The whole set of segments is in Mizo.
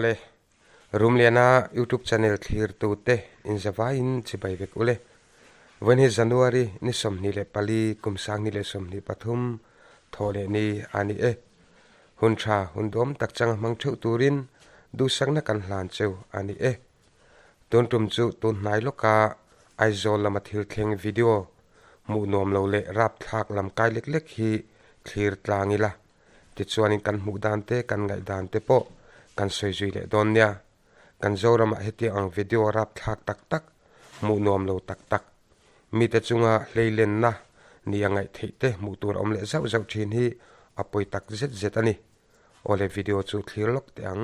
Awle, Rumliana YouTube channel thlirtute inzavaiin chibai vek ule. Vawiin hi January ni 24 kum 2023 thawh leh ni a ni e. Hun tha, hun duam tak changa hmang theuh turin duhsakna kan hlan cheu a ni e. Tun tum chu tun hnai lawka Aizawl lama thil thleng video hmuh nuam lo leh rapthlak lam kai lek lek hi thlir tlang ila. Tichuanin kan hmuh dan te, kan ngaih dan te pawh kan sawi zui leh dawn nia. Kan Zoramah hetiang ang video rapthlak tak tak, hmuh nuam lo tak tak, mite chunga hleilenna nia ngaih theih te hmuh tur a awm leh zauh zauh thin hi a pawi tak zet zet a ni. Awle video chu thlir lawk teh ang.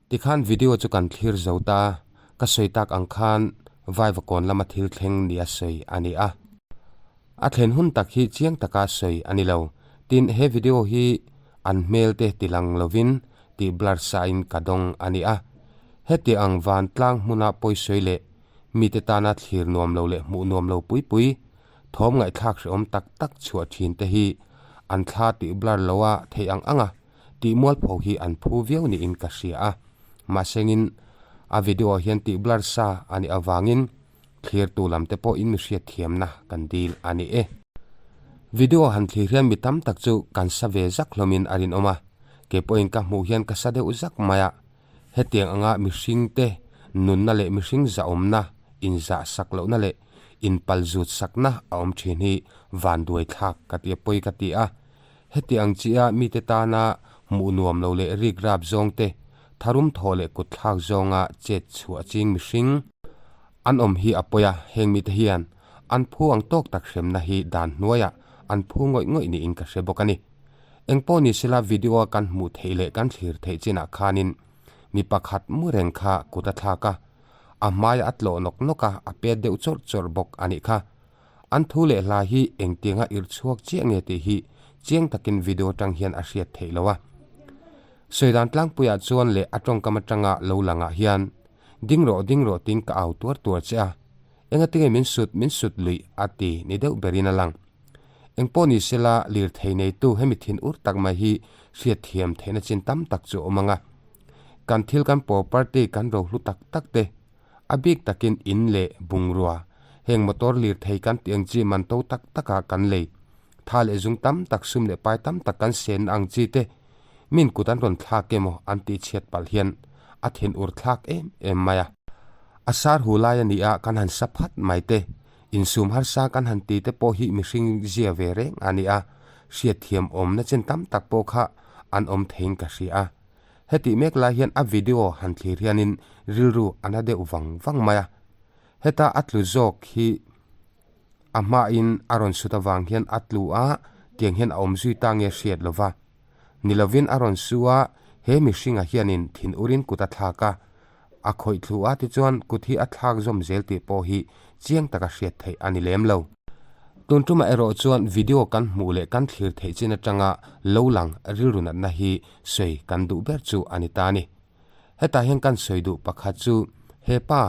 Tikhan video chu kan thlir zo ta, ka sawi tak ang khan Vaivakawn lama thil thleng ni a sawi a ni a. A thlen hun tak hi chiang taka sawi a ni lo. Tin, he video hi an hmel te tilang lovin tih blur sain ka dawng a ni a. Heti ang vantlang hmuna pawisawi leh mite tana thlir nuam lo leh hmuh nuam lo pui pui, thawm ngaihthlak hrehawm tak tak chhuah thin te hi an thla tih blur lo a theih ang ang a. Tih mualpho hi an phu viau niin ka hria a, mahsengin a video ah hian tih blur sa a nih avangin thlirtu lam te pawh in mi hriatthiamna kan dil a ni e. Video han thlir hian mi tam tak chu kan sa ve zak hlawmin a rinawm a, kei pawhin ka hmuh hian ka sa deuh zak mai a, hetiang anga mihring te nunna leh mihring zahawmna inzah sak lohna leh inpalzut sakna a awm thin hi vanduai thlak ka ti a pawi ka ti a. Heti ang chiah mite tana hmuh nuam lo leh rik rap zawng te, tharum thaw leh kut thlak zawnga chet chhuah ching mihring an awm hi a pawi a, heng mite hian an phu ang tawk tak hremna hi dan hnuaiah an phu ngawih ngawih niin ka hre bawk a ni. Engpawh ni sela video a kan hmuh theih leh kan thlir theih chinah khanin mi pakhat mu reng kha kut a thlak a, a hmaiah a tlawh nawk nawk a, a pet deuh chawrh chawrh bawk a nih kha. An thu leh hla hi engtianga irh chhuak chiah nge tih hi chiang takin video atang hian a hriat theih lo a. Sawidan tlangpuiah chuan leh a tawngkam atanga lo langah hian, Ding rawh, ding rawh tiin ka au tuar tuar che a, engatinge min sut, min sut luih a ti ni deuh berin a lang. Engpawh ni sela lirthei neitu hemi thin ur tak mai hi hriatthiam theihna chin tam tak chu a awm ang a. Kan thil kan property kan rohlu tak tak te, A bik takin in leh bungrua, heng motor lirthei kan tih ang chi man to tak taka kan lei, tha leh zung tam tak sum leh pai tam tak kan sen ang chi te min kut an rawn thlak emaw an tih chhiat palh hian a thin ur thlak em em mai a. A sar hu lai a ni a, kan han sa phat mai te, insum harsa kan han ti te pawh hi mihring zia ve reng a ni a, hriatthiam awmna chen tam tak pawh kha an awm theiin ka hria a. Hetih mek lai hian a video han thlir hianin rilru a na deuh vang vang mai a. Heta a tlu zawk hi a hmain a rawn sut avang hian a tlu a, tiang hian a awm zui ta nge hriat lo va. Ni lovin a rawn su a, he mihringa hianin thin urin kut a thlak a, a khawih thlu a tichuan kut hi a thlak zawm zel tih pawh hi chiang taka hriat theih a ni lem lo. Tun tumah erawh chuan video kan hmuh leh kan thlir theih chin atanga lo lang rilru natna hi sawi kan duh ber chu a ni ta a ni. Hetah hian kan sawi duh pakhat chu he pa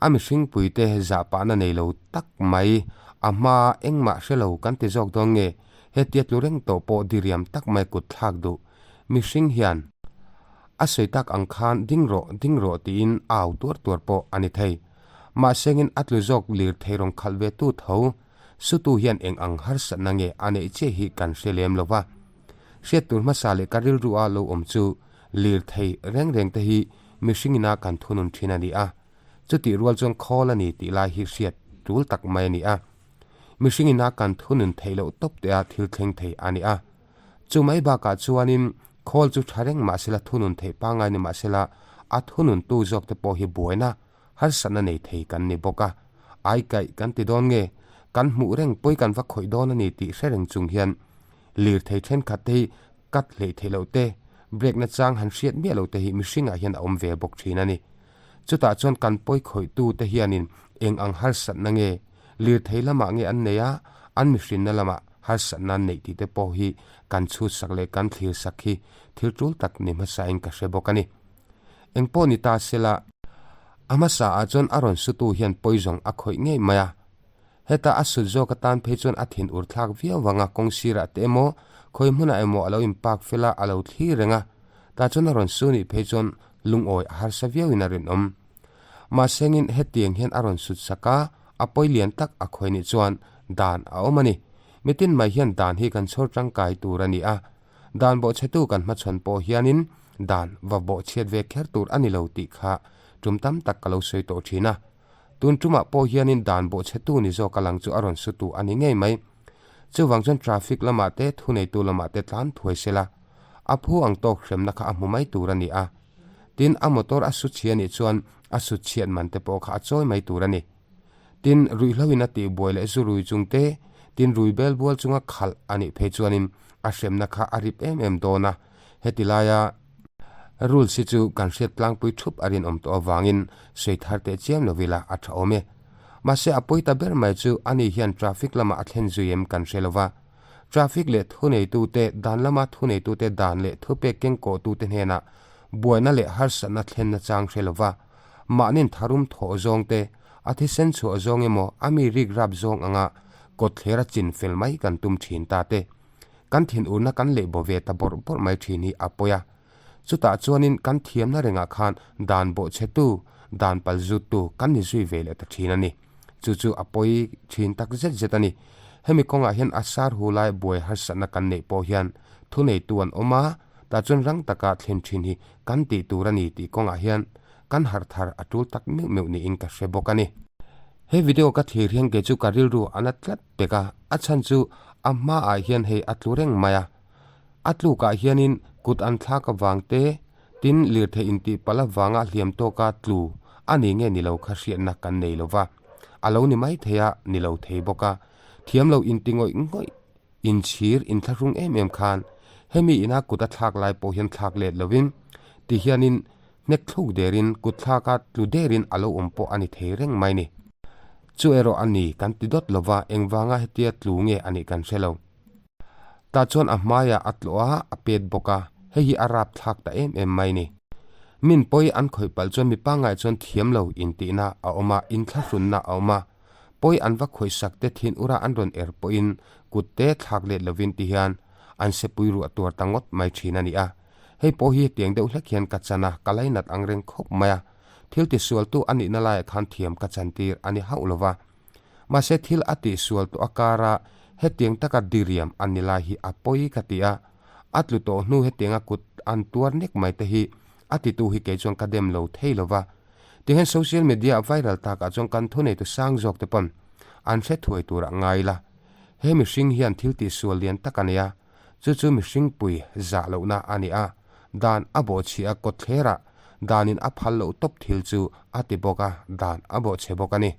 a mihring puite zahpahna nei lo tak mai a hma engmah hre lo kan ti zawk dawn nge hetia tlu reng tawh pawh diriam tak mai kut thlak duh mihring hian A sawi tak ang khan ding rawh, ding rawh tiin a au tuar tuar pawh a ni thei. Mahsengin a tlu zawk lir thei rawn khalh ve tu tho. Sutu hian eng ang harsatna nge a neih chiah hi kan hre lem lo va. Hriat tur hmasa leh ka rilru a lo awm chu lir thei reng reng te hi mihringina kan thunun thin a ni a. Chutih rual chuan khawl a ni tih lai hi hriat tul tak mai a ni a. Mihringina kan thunun theih loh tawp te a thil thleng thei a ni a. Chu mai bakah chuanin khawl chu tha reng mahsela thunun theih pangngai ni mahsela a thununtu zawk te pawh hi buaina harsatna nei thei kan ni bawk a. Ai kaih kan ti dawn nge? Kan hmuh reng pawi kan va khawih dawn a ni tih hre reng chung hian lirthei thenkhat te hi kat hleih theih loh te, Break na chang han hriat miah lo te hi mihringah hian a awm ve bawk thin a ni. Chutah chuan kan pawi khawihtu te hianin eng ang harsatna nge, lirthei lamah nge an nei a, an mihrinna lamah harsatna an neih tih te pawh hi kan chhutsak leh kan thlirsak hi thil tul tak ni hmasain ka hre bawk a ni. Eng pawh ni ta sela, a hmasa ah chuan a rawn sutu hian pawi zawng a khawih ngei mai a. Heta a sut zawk atan phei chuan a thin ur thlak viau vang a, kawng sirah te emaw, khawi hmunah emaw a lo inpak fel a, a lo thlir reng a. Tah chuan a rawn su nih phei chuan lungawi a harsa viauin a rinawm. Mahsengin hetiang hian a rawn sut sak a, a pawi lian tak a khawi nih chuan dan a awm a ni. Mitin mai hian dan hi kan chhawr tangkai tur a ni a. Dan bawhchhetu kan hmachhawn pawh hianin dan va bawhchhiat ve kher tur a ni lo tih kha tum tam tak ka lo sawi tawh thin a. Tun tumah pawh hianin dan bawhchhetu ni zawk a lang chu a rawn sutu a ni ngei mai. Chuvang chuan traffic lamah te thuneitu lamah te tlan thuai sela, a phu ang tawk hremna kha a hmu mai tur a ni a. Tin, a motor a su chhia nih chuan a su chhiat man te pawh kha a chawi mai tur a ni. Tin, ruihhloin a tihbuai leh zu rui chung te, tin rui bel bual chunga khalh a nih phei chuanin a hremna kha a rip em em dawn a. Heti laia rules hi chu kan hriat tlangpui thup a rinawm tawh avangin sawi thar teh chiam lo ila a tha awm e. Mahse a pawi ta ber mai chu ani hian traffic lamah a thlen zui em kan hre lo va. Traffic leh thuneitute dan lama thuneitute dan leh thupek kengkawhtute hnenah buaina leh harsatna thlenna chang hre lo va. Mahnin tharum thawh zawng te, a thisen chhuah zawng emaw a mi rik rap zawng anga kawtthler a chin fel mai kan tum thin ta te. Kan thinurna kan leh baw ve ta bawrh bawrh mai thin hi a pawi a. Chutah chuanin kan thiamna rengah khan dan bawhchhetu, dan palzuttu kan ni zui ve leh ta thin a ni. Chu chu a pawi thin tak zet zet a ni. Hemi kawngah hian a sar hu lai buai harsatna kan neih pawh hian thuneitu an awm a, tah chuan rang taka thlen thin hi kan tih tur a ni tih kawngah hian kan harh thar a tul tak meuh meuh niin ka hre bawk a ni. He video ka thlir hian kei chu ka rilru a na tlat pek a, a chhan chu a hmaah hian hei a tlu reng mai a. A tlukah hianin kut an thlak avang te, tin lirthei intih palh avanga hliam tawka tlu a ni nge ni lo kha hriatna kan nei lo va. A lo ni mai thei a, ni lo thei bawk a. Thiam lo inti ngawih ngawih, inchhir, inthlahrung em em khan hemi ina kut a thlak lai pawh hian thlak let lovin ti hianin hnek thluk derin kut thlaka tlu derin a lo awm pawh a ni thei reng mai ni. Chu erawh a ni kan ti dawt lova engvanga hetia tlu nge a nih kan hre lo. Tah chuan a hmaiah a tlawh a, a pet bawk a, hei hi a rap thlak ta em em mai ni. Min pawi an khawih palh chuan mi pangngai chuan thiam lo intihna a awm a, inthlahrunna a awm a. Pawi an va khawih sak te thin ura an rawn er pawhin kut te thlak let lovin ti hian an sepui ruah tuar ta ngawt mai thin a ni a. Hei pawh hi hetiang deuh hlek hian ka chan a, ka lainat ang reng khawp mai a. Thil tisualtu a nihna laiah khan thiam ka chantir a ni hauh lova. Mahse thil a tihsual tawh a kara hetiang taka diriam an ni lai hi a pawi ka ti a, a tlu tawh hnu hetianga kut an tuar nek mai te hi a titu hi kei chuan ka dem lo thei lo va. Tihian social media a viral takah chuan kan thuneitu sang zawk te pawn an hre thuai turah ngai ila. He mihring hian thil tihsual lian tak a nei a, Chu chu mihringpui zah lohna a ni a, dan a bawhchhiah a kawtthlerah danin a phal loh tawp thil chu a ti bawk a, dan a bawhchhe bawk a ni.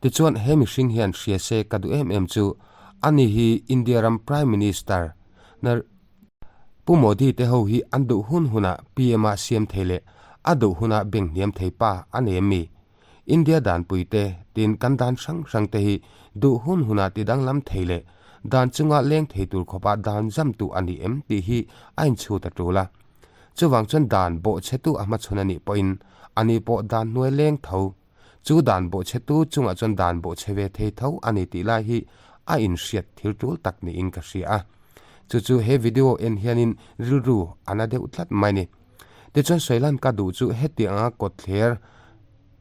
Tichuan he mihring hian hria se ka duh em em chu ani hi India ram Prime Minister Nar Pu Modi te ho hi an duh hun hunah PM a siam thei leh a duh hunah beng hniam thei pa a nei em mi? India danpui te, tin kan dan hrang hrang te hi duh hun hunah ti danglam thei leh dan chunga leng thei tur khawpa dan zamtu a ni em tih hi a inchhut a tul a. Chuvang chuan dan bawhchhetu a hmachhawn a nih pawhin a ni pawh dan hnuai leng tho. Chu dan bawhchhetu chungah chuan dan bawhchhe ve thei tho a ni tih lai hi a inhriat thil tul tak niin ka hria a. Chu chu he video en hianin rilru a na deuh tlat mai ni. Tichuan Sailan ka duh chu hetianga kawtthler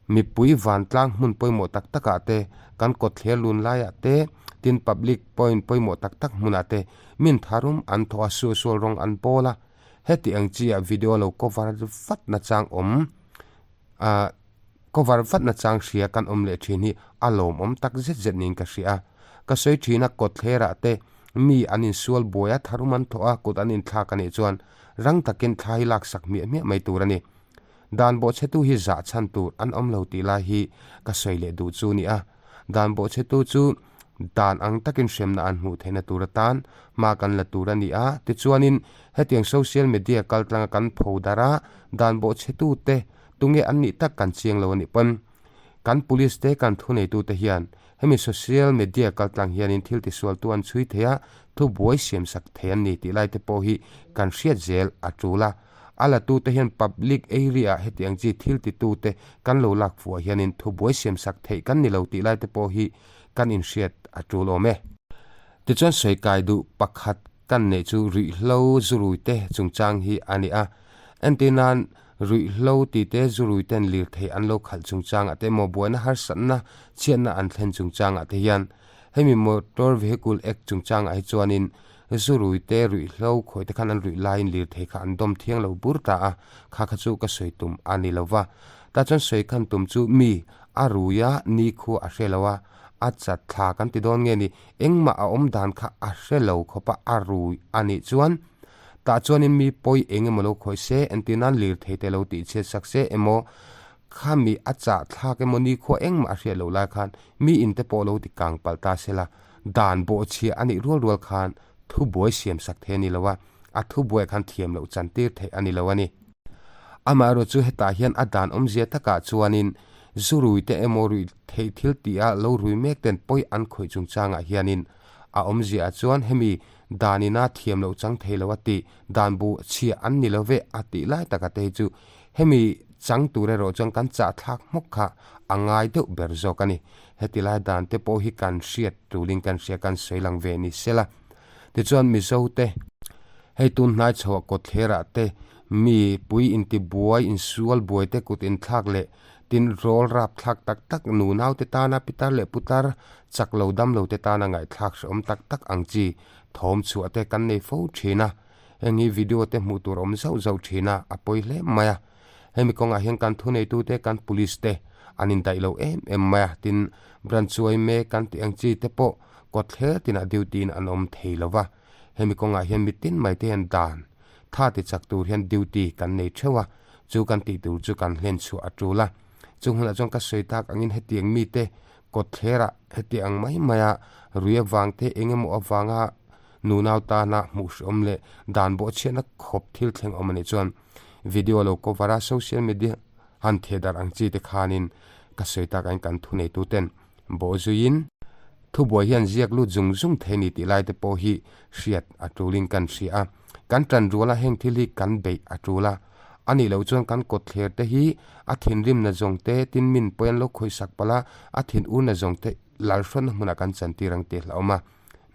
mipui vantlang hmun pawimawh tak takah te, kan kawtthler lun laiah te, tin public point pawimawh tak tak hmunah te min tharum an thawh a, suahsual rawng an pawl a, heti ang chi ah video lo cover vat nachang awm ah cover vat nachang hria kan awm leh thin hi a lawmawm tak zet zet niin ka hria a. Ka sawi thin a kawtthlerah te mi an insual buai a, tharum an thawh a, kut an inthlak a nih chuan Rang takin thla hi laksak hmiah hmiah mai tur a ni. Dan bawhchhetu hi zah chhan tur an awm lo tih lai hi ka sawi leh duh chu ni a. Dan bawhchhetu chu Dan ang takin hremna an hmuh theihna tur atan hma kan la tur a ni a. Tichuanin hetiang social media kaltlanga kan pho darh a, dan bawhchhetute tunge an nih tak kan chiang lo a nih pawn kan police te kan thuneitute hian hemi social media kaltlang hianin thil tisualtu an chhui thei a, thubuai siamsak thei an ni tih lai te pawh hi kan hriat zel a tul a. A latute hian public area ah heti ang chi thil titute kan lo lak fuh ah hianin thubuai siamsak theih kan ni lo tih lai te pawh hi kan inhriat a tul awm e. Tichuan sawi kai duh pakhat kan neih chu ruihhlo zuruite chungchang hi a ni a. Entir nan ruihhlo tite zuruiten lirthei an lo khalh chungchangah te emaw buaina harsatna chhiatna an thlen chungchangah te hian hemi Motor Vehicle Act chungchangah hi chuanin Zu te ruihhlo khawi te khan an ruih laiin lirthei kha an dawm thiang lo bur ta a, kha kha chu ka sawi tum a ni lo va. Tah chuan sawi khan tum chu mi a rui a, ni khu a hre lo a, a chat thla kan ti dawn nge ni, engmah a awm dan kha a hre lo khawp a, a rui a nih chuan tah chuanin mi pawi eng emaw lo khawih se, entir nan lirthei te lo tihchhiat sak se emaw, khami a chah thlak emaw ni khua engmah a hriat loh lai khan mi in te pawh lo ti kang palh ta se la, Dan bawhchhiah a nih rual rual khan thubuai siam sak thei a ni lo a, a thubuaiah khan thiam loh chan tir theih a ni lo a ni. Amaherawh chu hetah hian a dan awmzia takah chuanin zu rui te emaw ruih theih thil tih a lo rui mek ten pawi an khawih chungchangah hianin a awmziaah chuan hemi danina thiam loh chang thei lo a tih dan bu chhiah an ni lo ve a tih lai taka te hi chu hemi chang tur erawh chuan kan chah thlak hmawk kha a ngai deuh ber zawk a ni. Heti lai dan te pawh hi kan hriat tulin kan hria kan sawi lang ve ni sela. Tichuan Mizo te, hei tun hnai chhoah kawtthlerah te mi pui inti buai, insual buai te kut inthlak leh tin rawl rap thlak tak tak nunau te tana pitar leh putar chak lo dam lo te tana ngaihthlak hrehawm tak tak ang chi thawm chhuah te kan nei fo thin a. Heng hi video te hmuh tur awm zauh zauh thin a, a pawi hle mai a. Hemi kawngah hian kan thuneitute, kan police te an indaih lo em em mai a, tin branch chuai mek kan tih ang chi te pawh kawtthler tinah duty in an awm thei lo va. Hemi kawngah hian mitin mai te hian dan tha ti chak tur hian duty kan nei theuh a, chu kan tih tur chu kan hlen chhuah a tul a. Chung hunah chuan ka sawi tak angin hetiang mite kawtthlerah heti ang mai maia rui avang te eng emaw avanga nunau tana hmuh hrehawm leh dan bawhchhiatna khawp thil thleng awm a nih chuan Video lo cover a social media han theh darh ang chi te khanin ka sawi tak ain kan thuneitu ten bawh zuiin thubuai hian ziak lut zung zung thei ni tih lai te pawh hi hriat a tulin kan hria a, kan tan ruala heng thil hi kan beih a tul a, a nih loh chuan kan kawtthler te hi a thinrimna zawng te tin min pawi an lo khawih sak palh a, a thinurna zawng te lalhrawnna hmunah kan chantir ang tih a hlauhawm a.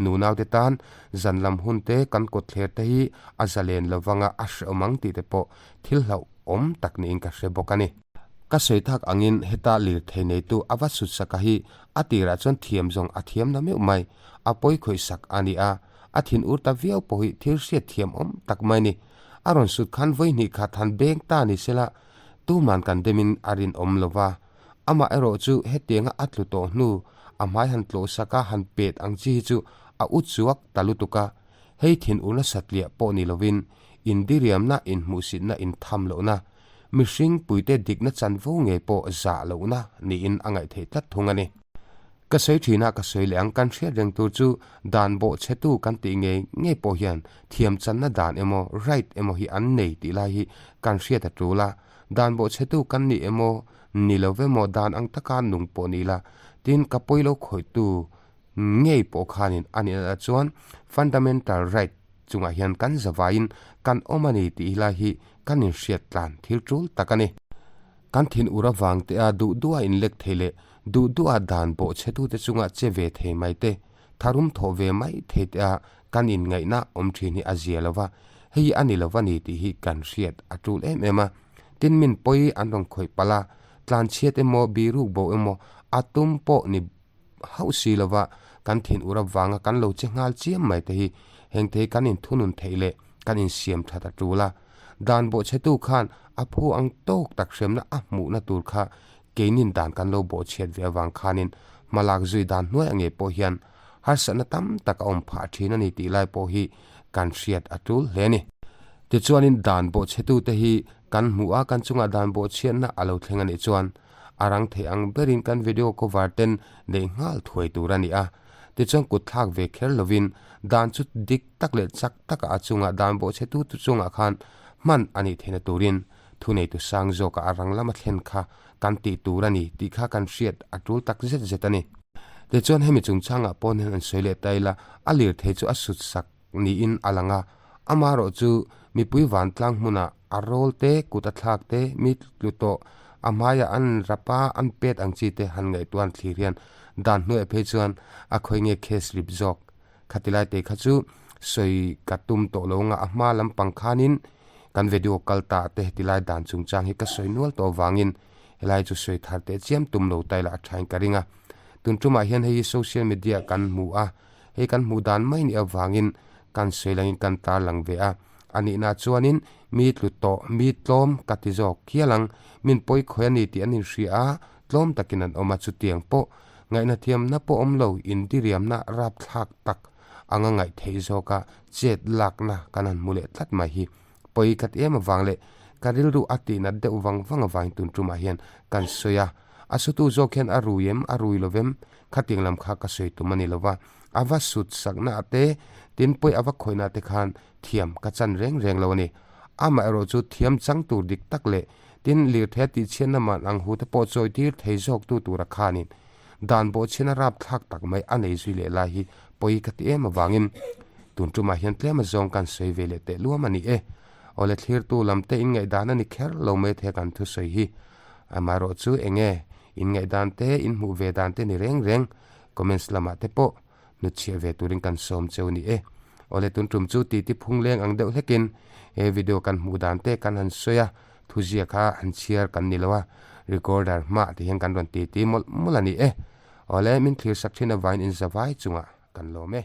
Nunaute tan zan lam hun te kan kawtthler te hi a zalen lo vanga a hrehawm ang tih te pawh thil hlauhawm tak niin ka hre bawk a ni. Ka sawi thak angin heta lirthei neitu a va sut saka hi a tirah chuan thiam zawng a thiam na meuh mai, a pawi khawih sak a ni a, a thin ur ta viau pawh hi thil hriat thiam awm tak mai ni. A rawn sut khan vawihnih khat han beng ta ni sela tuman kan demin a rinawm lo va. Amah erawh chu hetianga a tlu tawh hnu, a hmai han tlawh sak a, han pet ang chi hi chu a u chuak ta lutuk a. Hei thin urna satliah pawh ni lovin, indiriamna, inhmuhsitna, intham lohna, mihring puite dikna chanvo ngei pawh zah lohna niin a ngaih theih tlat thung a ni. Ka sawi thin a, ka sawi leh ang. Kan hriat reng tur chu dan bawhchhetu kan tih ngei ngei pawh hian thiamchanna dan emaw, right emaw hi an nei tih lai hi kan hriat a tul a. Dan bawhchhetu kan ni emaw, ni lo ve maw, dan ang taka nung pawh ni ila, tin ka pawi lo khawihtu ngei pawh khanin a nih natah chuan fundamental right chungah hian kan zavaiin kan awm a ni tih hi lai hi kan inhriat tlan thil tul tak a ni. Kan thin ur avang te a duh duha inlek thei leh duh duha dan bawhchhetute chunga che ve thei mai te, tharum thawh ve mai thei te a kan inngaihna awm thin hi a zia lo va, hei a ni lo va ni tih hi kan hriat a tul em em a. Tin min pawi an rawn khawih palh a, tlanchhiat emaw biruk bo emaw a tum pawh ni hauh si lo va, kan thin ur avanga kan lo che nghal chiam mai te hi heng te hi kan inthunun theih leh kan insiam that a tul a. Dan bawhchhetu khan a phu ang tawk tak hremna a hmuhna tur kha keinin dan kan lo bawhchhiat ve avang khanin hmalak zui dan hnuai a ngei pawh hian harsatna tam tak a awm phah thin a ni tih lai pawh hi kan hriat a tul hle a ni. Tichuanin dan bawhchhetute hi kan hmuh a, kan chungah dan bawhchhiatna a lo thleng a nih chuan a rang theih ang berin kan video cover ten neih nghal thuai tur a ni a. Tichuan kut thlak ve kher lovin dan chu dik tak leh chak taka a chunga dan bawhchhetu tu chungah khan hman a nih theihna turin thuneitu sang zawka a rang lama thlen kha kan tih tur a ni tih kha kan hriat a tul tak zet zet a ni. Tichuan hemi chungchangah pawn hian an sawi leh ta ila a lirthei chu a sut sak niin a lang a, amaherawh chu mipui vantlang hmunah a rawl te, kut a thlak te, mi tlu tawh a hmaiah an rap a, an pet ang chi te han ngaihtuah an thlir hian dan hnuaiah phei chuan a khawi nge case rip zawk. Khati lai te kha chu sawi ka tum tawh lo anga a hma lampang khanin kan video kal ta te heti lai dan chungchang hi ka sawi nual tawh avangin helai chu sawi thar teh chiam tum lo ta ila a thain ka ring a. Tun tumah hian hei hi social media kan hmu a. Hei kan hmuh dan mai nih avangin kan sawi langin kan tar lang ve a. A nihna chuanin mi tlu tawh, mi tlawm ka ti zawk hial ang. Min pawi khawi a ni tih an inhria a, tlawm takin an awm a. Chutiang pawh ngaihna thiamna pawh awm lo, indiriamna rapthlak tak anga ngaih theih zawka chet lakna kan han hmu leh tlat mai hi. Pawi khat em avang leh ka rilru a tihnat deuh vang vang avangin tun tumah hian kan sawi a. A sutu zawk hian a rui em, a rui lovem? Khatiang lam kha ka sawi tum a ni lova, a va sut sakna ah te, tin pawi a va khawihna ah te khan thiam ka chan reng reng lo a ni. Amaherawh chu thiam chang tur dik tak leh tin lirthei a tihchhiatna man ang hu te pawh chawi tir thei zawk tu tura khanin dan bawhchhiatna rapthlak tak mai a nei zui leh lai hi pawi ka ti em avangin tun tumah hian tlem azawng kan sawi ve leh teh luam a ni e. Awle thlirtu lam te inngaihdan a ni kher lo mai thei a kan thusawi hi. Amaherawh chu eng nge inngaihdan te, inhmuh ve dan te ni reng reng comments lamah te pawh hnutchhiah ve turin kan sawm cheu ni e. Awle tun tum chu titi phung leng ang deuh hlekin he video kan hmuh dan te kan han sawi a, thuzia kha han chhiar kan ni lo a, recorder hmah ti hian kan rawn titi mawlh mawlh a ni e. Awle min thlir sak thin avangin inzavai chungah kan lawm e.